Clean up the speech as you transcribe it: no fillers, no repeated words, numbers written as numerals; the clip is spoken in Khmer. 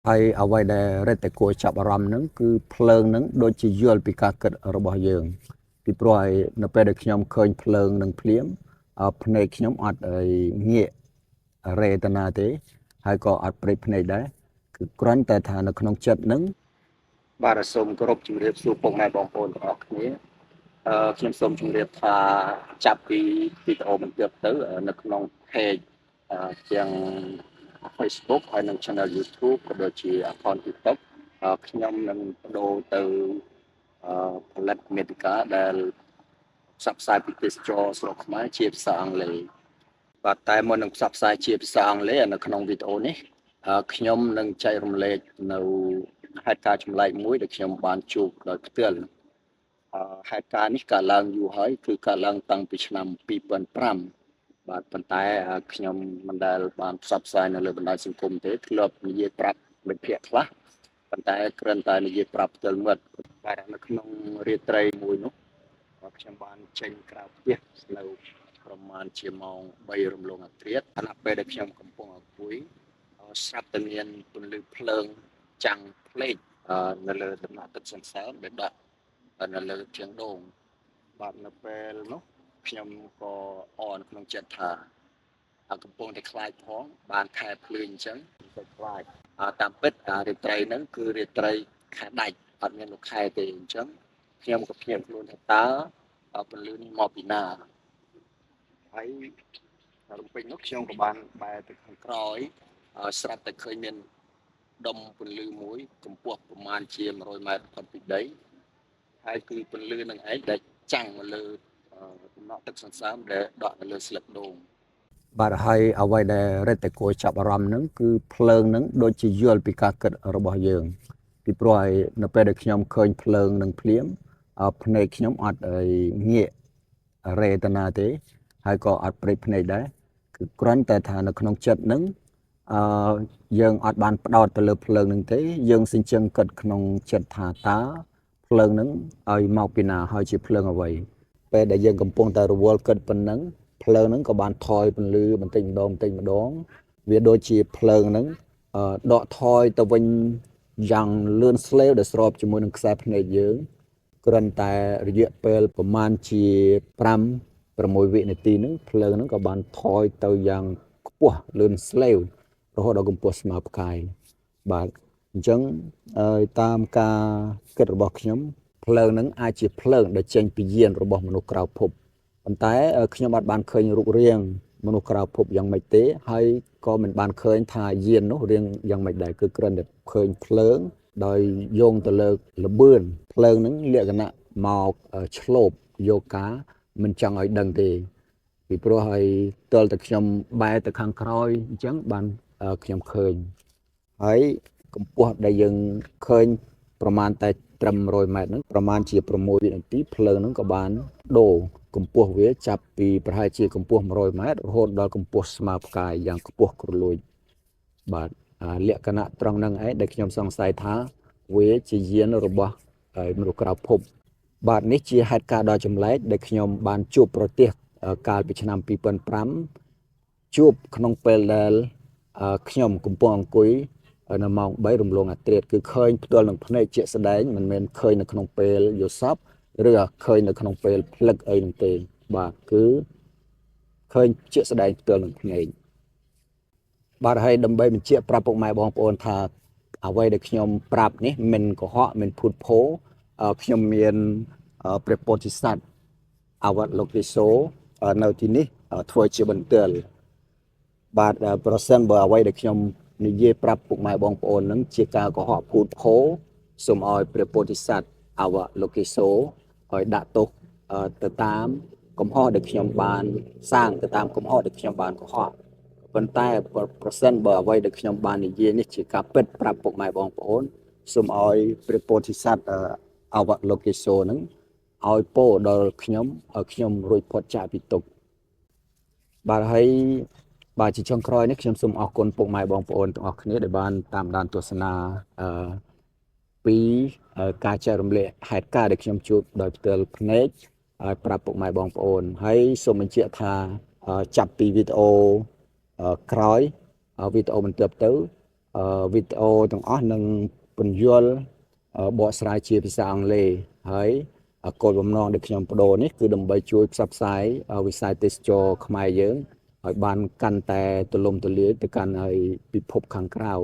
ហើយអ្វីដែលរឹតតែគួរចាប់អារម្មណ៍ហ្នឹងគឺភ្លើងហ្នឹងដូចជាយល់ពីការគិតរបស់យើងពីព្រោះឲ្យនៅពេលដែលខ្ញុំឃើញភ្លើងនឹងភ្លាមភ្នែកខ្ញុំអត់ឲ្យងាករេតនាទេ ហើយក៏អត់ព្រេចភ្នែកដែរគឺគ្រាន់តែថានៅក្នុងចិត្តហ្នឹងបាទសូមគោរពជំរាបសួរពុកម៉ែបងប្អូនទាំងអស់គ្នាអឺខ្ញុំសូមជម្រាបថាចាប់ពីវីដេអូបន្ទាប់ទៅនៅក្នុង page ទាំង Facebook ហើយនិង Channel YouTube ក៏ដូចជា account TikTok ខ្ញុំនឹងបដូរទៅផលិតមាតិកាដែលផ្សព្វផ្សាយពីទេសចរស្រុកខ្មែរជាភាសាអង់គ្លេសបាទតែមុននឹងផ្សព្វផ្សាយជាភាសាអង់គ្លេសនៅក្នុងវីដេអូនេះខ្ញុំនឹងចែករំលែកនៅហេតុការណ៍ចម្លែកមួយដែលខ្ញុំបានជួបដោយផ្ទាល់ហេតុការណ៍នេះកើតឡើងយូរហើយគឺកើតឡើងតាំងពីឆ្នាំ2005បាទប៉ុន្តែខ្ញុំមិនដែលបានផ្សព្វផ្សាយនៅលើបណ្ដាញសង្គមទេធ្លាប់និយាយប្រាប់មិត្តភ័ក្តិខ្លះប៉ុន្តែគ្រាន់តែនិយាយប្រាប់ផ្ទាល់មាត់បាទនៅក្នុងរាត្រីមួយនោះខ្ញុំបានចេញក្រៅផ្ទះនៅប្រមាណជាម៉ោង3រំលងអាធ្រាត្រខណៈពេលដែលខ្ញុំកំពុងអង្គុយស្រាប់តែមានពន្លឺភ្លើងចាំងផ្លេកនៅលើដំណាក់ទឹកសន្សើមដែលដក់នៅលើជាងដូងបាទនៅពេលនោះខ្ញុំក៏អនក្នុងចិត្តថាកំពុងតែខ្លាចផងបានខែភ្លឺអញ្ចឹងទៅខ្លាចតាមពិតរាត្រីហ្នឹងគឺរាត្រីខែដាច់អត់មានលោកខែទេអញ្ចឹងខ្ញុំក៏ភ្ញាក់ខ្លួនថាតើពន្លឺនេះមកពីណាហើយរំពេចនោះខ្ញុំក៏បានបែរទៅខាងក្រោយស្រាប់តែឃើញមានដុំពន្លឺមួយកម្ពស់ប្រមាណជា100ម៉ែត្រផុតពីដីហើយគឺពន្លឺនឹងឯងដែលចាំងមកលើដំណក់ទឹកសន្សើមដែលដក់នៅលើស្លឹកដូងបាទហើយអ្វីដែលរឹតតែគួរចាប់អារម្មណ៍ហ្នឹងគឺភ្លើងហ្នឹងដូចជាយល់ពីការគិតរបស់យើងពីព្រោះឲ្យនៅពេលដែលខ្ញុំឃើញភ្លើងនឹងភ្លាមភ្នែកខ្ញុំអត់ឲ្យងាករេតនាទេហើយក៏អត់ព្រេចភ្នែកដែរគឺគ្រាន់តែថានៅក្នុងចិត្តហ្នឹងអឺយើងអត់បានផ្ដោតទៅលើភ្លើងហ្នឹងទេយើងសញ្ជឹងគិតក្នុងចិត្តថាតើភ្លើងហ្នឹងឲ្យមកពីណាហើយជាភ្លើងអ្វីពេលដែលយើងកំពុងតែរវល់គិតប៉ុណ្ណឹងភ្លើងហ្នឹងក៏បានថយពន្លឺបន្តិចម្ដងបន្តិចម្ដងវាដូចជាភ្លើងហ្នឹងដកថយទៅវិញយ៉ាងលឿនស្លេវដែលស្របជាមួយនឹងខ្សែភ្នែកយើងគ្រាន់តែរយៈពេលប្រមាណជា5 6វិនាទីហ្នឹងភ្លើងហ្នឹងក៏បានថយទៅយ៉ាងខ្ពស់លឿនស្លេវរហូតដល់កម្ពស់ស្មើផ្កាយបាទអញ្ចឹងតាមការគិតរបស់ខ្ញុំភ្លើងហ្នឹងអាចជាភ្លើងដែលចេញពីយានរបស់មនុស្សក្រៅភពប៉ុន្តែខ្ញុំអត់បានឃើញរូបរាងមនុស្សក្រៅភពយ៉ាងម៉េចទេហើយក៏មិនបានឃើញថាយាននោះរាងយ៉ាងម៉េចដែរគឺគ្រាន់តែឃើញភ្លើងដោយយោងទៅលើលបឿនភ្លើងហ្នឹងលក្ខណៈមកឆ្លូបយកការមិនចង់ឲ្យដឹងទេពីព្រោះឲ្យទល់តែខ្ញុំបែរទៅខាងក្រោយអញ្ចឹងបានខ្ញុំឃើញហើយកម្ពស់ដែលយើងឃើញប្រមាណតែត្រឹម100ម៉ែត្រហ្នឹងប្រមាណជា6វិនាទីភ្លើងហ្នឹងក៏បានដូរកម្ពស់វាចាប់ពីប្រហែលជាកម្ពស់100ម៉ែត្ររហូតដល់កម្ពស់ស្មើផ្កាយយ៉ាងខ្ពស់ក្រលួចបាទលក្ខណៈត្រង់ហ្នឹងឯងដែលខ្ញុំសង្ស័យថាវាជាយានរបស់មនុស្សក្រៅភពបាទនេះជាហេតុការណ៍ដ៏ចម្លែកដែលខ្ញុំបានជួបប្រទះកាលពីឆ្នាំ2005ជួបក្នុងពេលដែលខ្ញុំកំពុងអង្គុយនៅម៉ោង3រំលងអាធ្រាត្រគឺឃើញផ្ទាល់នឹងភ្នែកជាក់ស្ដែងមិនមែនឃើញនៅក្នុងពេលយល់សពឬឃើញនៅក្នុងពេលផ្លឹកអីនោះទេបាទគឺឃើញជាក់ស្ដែងផ្ទាល់នឹងភ្នែកបាទហើយដើម្បីបញ្ជាក់ប្រាប់ពុកម៉ែបងប្អូនថាអ្វីដែលខ្ញុំប្រាប់នេះមិនកុហកមិនភូតភរខ្ញុំមានព្រះពោធិសត្វអវលោកេសូនៅទីនេះធ្វើជាបន្ទាល់បាទប្រសិនបើអ្វីដែលខ្ញុំនិយាយប្រាប់ពុកម៉ែបងប្អូននឹងជាការកុហកភូតភរសូមឲ្យព្រះពោធិសត្វអវលោកេសូឲ្យដាក់ទោសទៅតាមកំហុសដែលខ្ញុំបានសាងទៅតាមកំហុសដែលខ្ញុំបានកុហកប៉ុន្តែប្រសិនបើអ្វីដែលខ្ញុំបាននិយាយនេះជាការពិតប្រាប់ពុកម៉ែបងប្អូនសូមឲ្យព្រះពោធិសត្វអវលោកេសូនឹងឲ្យពោដល់ខ្ញុំឲ្យខ្ញុំរួចផុតចាកពីទុក្ខបាទហើយបាទជាចុងក្រោយនេះខ្ញុំសូមអរគុណពុកម៉ែបងប្អូនទាំងអស់គ្នាដែលបានតាមដានទស្សនាពីការចែករំលែកហេតុការណ៍ដែលខ្ញុំជួបដោយផ្ទាល់ភ្នែកឲ្យប្រាប់ពុកម៉ែបងប្អូនហើយសូមបញ្ជាក់ថាចាប់ពីវីដេអូក្រោយវីដេអូបន្ទាប់ទៅ វីដេអូទាំងអស់នឹងពន្យល់បកស្រាយជាភាសាអង់គ្លេសហើយគោលបំណងដែលខ្ញុំបដូរនេះគឺដើម្បីជួយផ្សព្វផ្សាយវិស័យទេសចរខ្មែរយើងឲ្យបានកាន់តែទូលំទូលាយទៅកាន់ឲ្យពិភពខាងក្រៅ។